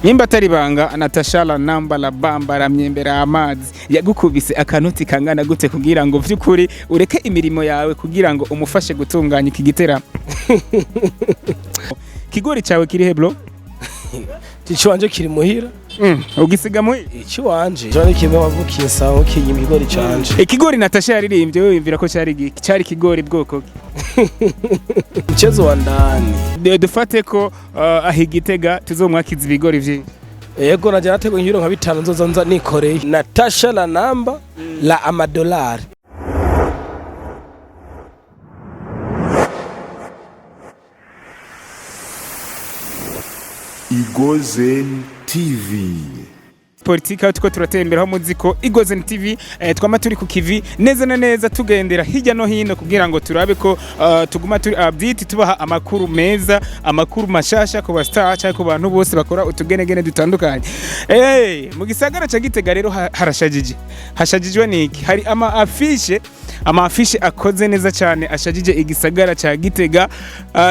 Nimba atari banga, Natasha la namba la bamba la myembera amazi yagukubise akanoti kangana gute kugira ngo vy'ukuri ureke imirimo yawe kugira ngo umufashe gutunganya iki giteramo? Kigori cawe kiri he, bro? Ikiwanje kiri muhira. Ugisiga muhira? Ikiwanje jone kimwe wavukiye sawa ukinyima ikigori canje. Ikigori Natasha yaririmbye, wewe wiyumvira ko cari giki? Cari ikigori bwoko ki? Mchezo wa ndani. Dufate ko aho Igitega tuzomwakiza ibigori vyinshi. Yego, naje nateguye ibiro nka 5 nzoza nza nikoreye. Natasha la namba la amadolari. Igozen TV. Politika aho tuko turatembera muzi ko Igozen TV twama turi ku kivi neza na neza, tugendera hirya no hino kugira ngo turabe ko tuguma turi update, tubaha amakuru meza, amakuru mashasha ku ba star cyangwa ku bantu bose bakora utugenegene dutandukanye. Mu gisagara ca Gitega rero harashajije. Hashajijwe niki? Hari ama affiche, ama affiche akoze neza cyane ashajije igisagara ca Gitega,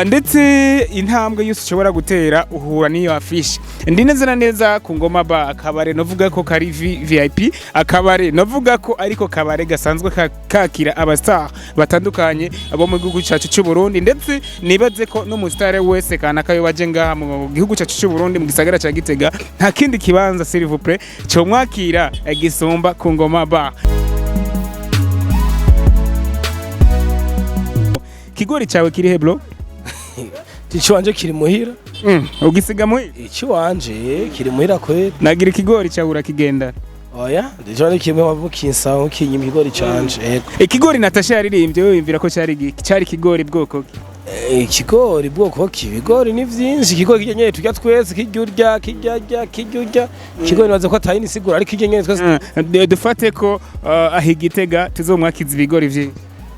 ndetse intambwe yose ushobora gutera uhura n'iyo affiche. Ndi neza na neza ku Ngoma Bar, akabare novuga ko kari VIP, akabare novuga ko ariko kabare gasanzwe kakira aba star batandukanye abo mu gihugu cyacu cy'u Burundi, ndetse nibaze ko no mu star wese kanaka yo baje ngaha mu gihugu cyacu cy'u Burundi, mu gisagara ca Gitega, nta kindi kibanza, s'il vous plaît, cyo mwakira gisumba ku Ngoma Bar. Kigori cyawe kiri he, bro? Ikiwanje kiri muhira. Ugisiga muhira? Ikiwanje kiri muhira kweli. Nagira ikigori cyawe urakigendana? Oya, jone kimwe wavukiye sawa ukinyima ikigori canje. Yego. Ikigori Natasha yaririmbye, wewe wiyumvira ko cari giki? Cari ikigori bwoko ki? Ikigori bwoko ki? Ibigori ni vyinshi. Ikigori kirya nyene turya twese, kirya urya, kirya rya, kirya urya. Ikigori nibaza ko atari nisigura, ariko kirya nyene twese. Dufate ko aho Igitega tuzomwakiza ibigori vyinshi.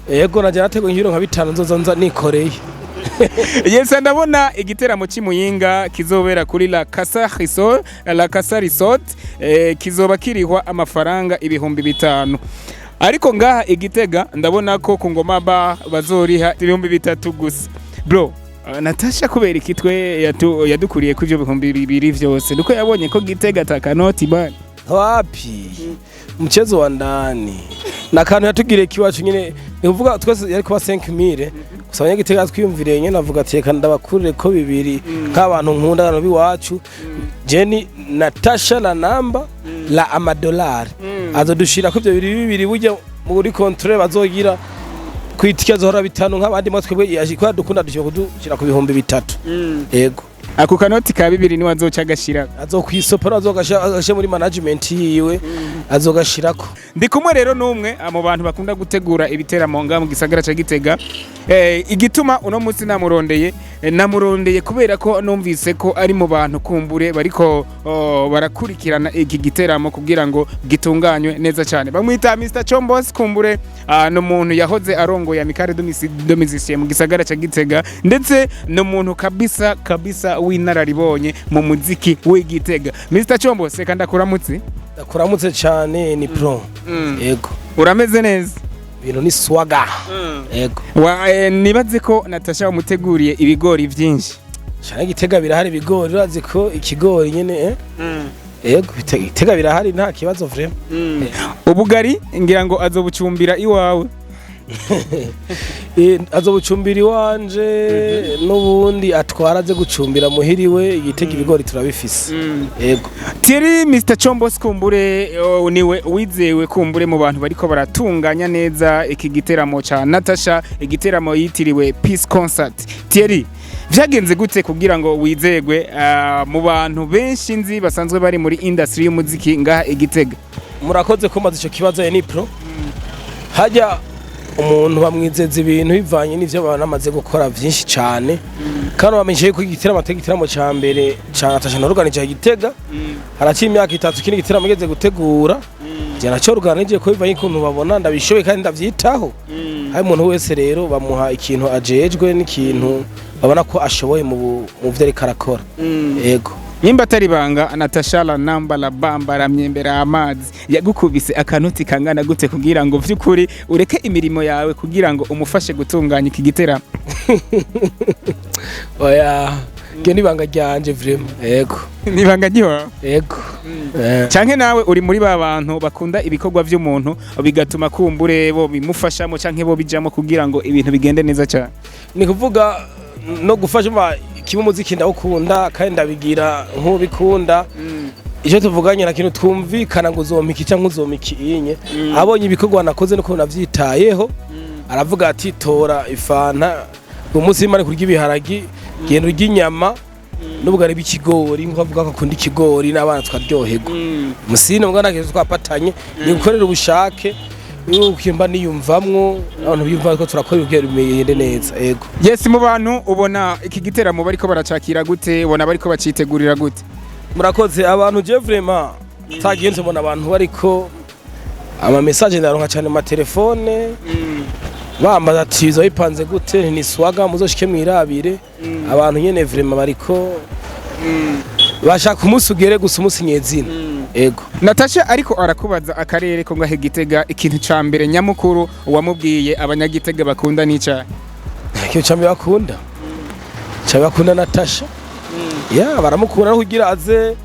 Yego, naje nateguye ibiro nka 5 nzoza nza nikoreye. Yes, ndabona igiteramo c'Imuyinga kizobera kuri La Casa Resort, La Casa Resort, kizoba kirihwa amafaranga 5000, ariko ngaha Igitega ndabona ko ku Ngoma Bar bazoriha 3000 gusa. Bro, Natasha kubera ikitwe yadukuriye ko ivyo 2000 vyose nuko yabonye ko Gitega atakanoti bana? Wapi, mchezo wa ndani na kantu yatugiriye kiwacu nyene, ni kuvuga twese yari kuba 5000 gusa. Abanyagitega twiyumviriye nyene, avuga ati reka ndabakurire ko bibiri nk'abantu nkunda, abantu b'iwacu. Jenny Natasha la namba la amadolari azodushira ko ivyo bibiri bibiri burya muri contrôle bazogira kwitike azohora 5 nk'abandi, mwe twebwe yaje ko dukunda dushobora kudushira ku 3000. Yego. Ako kanoti ka bibiri niwe azoca agashira. Azokwisopera, azogasha muri management yiwe, azogashirako. Ndi kumwe rero n'umwe mu bantu bakunda gutegura ibiteramo ngaha mu gisagara ca Gitega. Igituma uno munsi namurondeye, namurondeye kubera ko numvise ko ari mu bantu kumbure bariko, oh, barakurikirana iki giteramo kugira ngo gitunganywe neza cyane. Bamwita Mr Chombos. Kumbure ni umuntu yahoze arongoye Amicale de Musiciens mu gisagara ca Gitega, ndetse ni umuntu kabisa kabisa w'inararibonye mu muziki w'Igitega. Mr Chombos, reka ndakuramutse. Ndakuramutse cyane, ni pro. Yego. Urameze neza? Ibintu ni swaga. Yego. Nibaze ko Natasha umuteguriye ibigori byinshi. Cyane, Gitega birahari ibigori, urazi ko ikigori nyene, eh? Yego, Gitega birahari, nta kibazo vraiment. Ubugari ngira ngo azobucumbira iwawe. Azobucumbira iwanje, n'ubundi atwara aze gucumbira muhiriwe. Igitega ibigori turabifise. Yego. Thierry Mr Chombos, kumbure, oh, niwe wizewe kumbure mu bantu bariko baratunganya neza iki giteramo ca Natasha, igiteramo yitiriwe Peace Concert. Thierry, vyagenze gute kugira ngo wizegwe mu bantu benshi nzi basanzwe bari muri industry y'umuziki ngaha Igitega? Murakoze kumbaza ico kibazo, ni pro. Hajya umuntu bamwizeza ibintu bivanye n'ivyo abantu bamaze gukora vyinshi cane, kandi bamenyeshe ko igiteramo atari igiteramo ca mbere ca Natasha naruganije Igitega. Haraciye imyaka 3 ikindi giteramo ngeze gutegura, je naco ruganije ko bivanye ukuntu babona ndabishoboye kandi ndavyitaho. Hari umuntu wese rero bamuha ikintu ajejwe n'ikintu babona ko ashoboye mu vyo ariko arakora. Yego. Nimba atari banga, Natasha la namba la bamba la myembera amazi yagukubise akanoti kangana gute kugira ngo vy'ukuri ureke imirimo yawe kugira ngo umufashe gutunganya iki giteramo? Oya. Iryo ni ibanga ryanje vraiment, yego. Nibanga ryiwawe? Yego. Canke nawe uri muri ba bantu bakunda ibikorwa vy'umuntu, bigatuma kumbure bo bimufashamo canke bo bijamo kugira ngo ibintu bigende neza cyane? Ni kuvuga no gufasha kimwe, umuziki ndawukunda kandi ndabigira nk'ubikunda. Icyo tuvuganye na kintu twumvikana ngo uzompa iki canke uzompa iki inye. Abonye ibikorwa nakoze n'ukuntu navyitayeho, aravuga ati: "Tora ifanta umunsi, imana kurya ibiharagi, genda urya inyama n'ubugari bw'ikigori," nkuko avuga ko akunda ikigori, n'abana tukaryoherwa. Musine mbwa nta twapatanye, ni gukorera ubushake yuko niyumvamwo abantu biyumva ko turakora ibintu bigende neza, yego. Yes, mu bantu ubona iki giteramo bariko baracakira gute? Ubona bariko bacitegurira gute? Murakoze. Abantu je vraiment tagiye mbona abantu bariko ama message ndaronka cyane mu matelefone, bambaza ati: "Bizoba bipanze gute?" Ni swaga, muzoshike mwirabire. Abantu nyene vraiment bariko bashaka umunsi ugere gusa, umunsi nyezina, ego. Natasha ariko arakubaza akarere ko ngahe Gitega, ikintu ca mbere nyamukuru wamubwiye abanyagitega bakunda n'icahe? Ikintu ca mbere bakunda, ca bakunda Natasha ya, baramukunda no kugira aze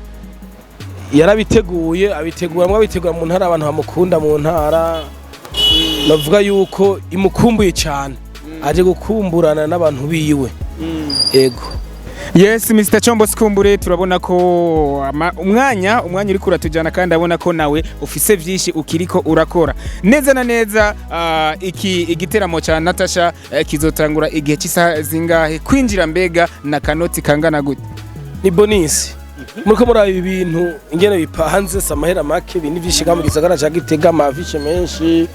yarabiteguye, abitegura mwe, abitegura mu ntara, abantu bamukunda mu ntara. Navuga yuko imukumbuye cyane, aje gukumburana n'abantu biwe, ego. Yes, Mr Chombo Sikumbure, turabona ko umwanya uriko uratujana, kandi abona ko nawe ufise vyinshi ukiriko urakora neza na neza. Iki igiteramo ca Natasha kizotangura igihe cy'isaha zingahe? Kwinjira mbega na kanoti kangana gute? Ni bonus. Muriko muraba ibi bintu ingene bipanze, si amahera make. Ibintu vyinshi mu gisagara ca Gitega, ama affiches menshi,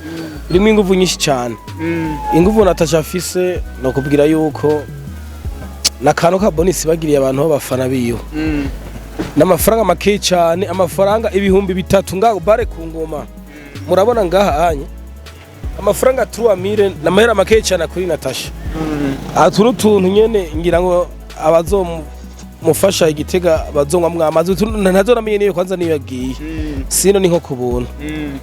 birimo inguvu nyinshi cyane. Inguvu Natasha afise, no kubwira yuko nakantu ka bonus bagiriye abantu b'abafana biwe n'amafaranga make cyane, amafaranga 3000 ngaho bare ku ngoma. Murabona ngaha anye amafaranga 3000 n'amahera make cyane kuri Natasha. Aha n'utuntu nyene ngira ngo abazomufasha igitega bazonywa mwamazi ntazo namenye niyo kwanza niyo yagiye sino ni nko ku buntu,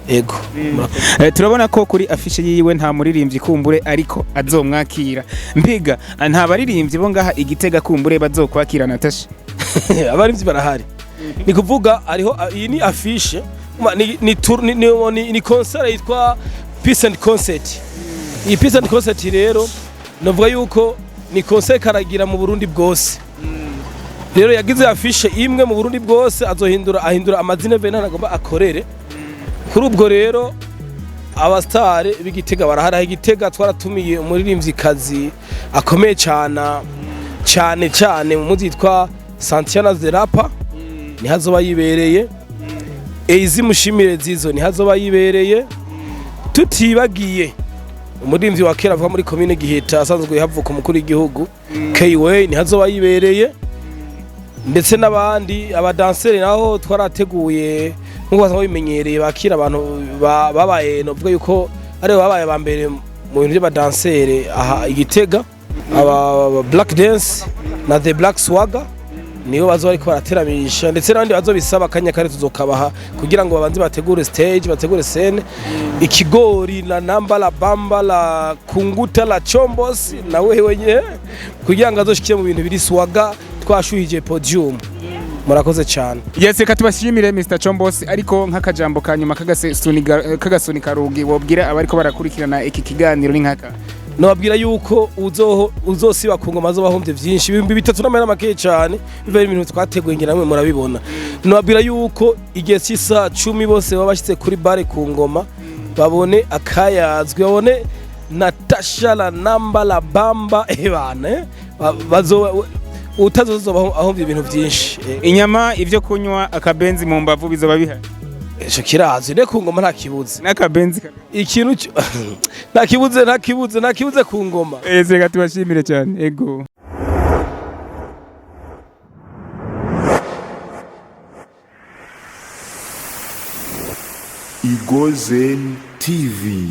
ego. Murakoze. Turabona ko kuri affiche yiwe nta muririmbyi kumbure ariko azomwakira. Mbiga nta baririmbyi bo ngaha igitega kumbure bazokwakira Natasha? Abarimvyi barahari. Ni kuvuga hariho, iyi ni affiche, ni, tour- ni, ni, ni, ni concert yitwa Peace and Concert. Iyi Peace and Concert rero novuga yuko ni concert karagira mu Burundi bwose. Rero yagize affiche imwe mu Burundi bwose, azohindura, ahindura amazina bene agomba akorere. Kuri ubwo rero abastare b'Igitega barahari. Aho Igitega twaratumiye umuririmvyikazi akomeye cyane cyane cyane mu muzi yitwa Santiana Zerapa, niho azoba yibereye. Eizi Mushimire Zizo niho azoba yibereye. Tutibagiye umuririmbyi wa kera avuka muri komine Giheta, asanzwe havuka umukuru w'igihugu, K-Way, niho azoba yibereye, ndetse n'abandi abadanseri. Naho twarateguye nk'uko basanzwe bimenyereye bakira abantu babaye, novuga yuko aribo babaye aba mbere mu bintu by'abadansere aha Igitega, aba Black Dance na The Black Swagger, nibo bazo bariko barateramisha, ndetse n'abandi bazobisaba akanya kare tuzokabaha kugira ngo babanze bategure stage, bategure scène. Ikigori la namba la bamba la kunguta la chombos na wewe nye kugira ngo azoshikire mu bintu biri swagger, twashuhije podium. Murakoze cyane. Yes, reka tubashimire Mr Chombos. Ariko nk'akajambo ka nyuma k'agasuni karugi wobwira abariko barakurikirana iki kiganiro ni nkaka? Nababwira yuko uzoho uzosiba ku ngoma azobahombye vyinshi. 3000 n'amahera make cyane, biva ibintu twateguye, ngira namwe murabibona. Nababwira yuko igihe cy'isaha 10 bose baba bashitse kuri bare ku ngoma, babone akayazwi, babone Natasha la namba la bamba ebana, bazo utazozoba ahombye ibintu vyinshi. Inyama, ivyo kunywa, akabenzi mu mbavu bizoba bihari? Ico kirazwi, ne ku ngoma nta kibuze. N'akabenzi. Ikintu nta kibuze, nta kibuze, nta kibuze ku ngoma. Reka tubashimire cyane, ego. Igozen TV.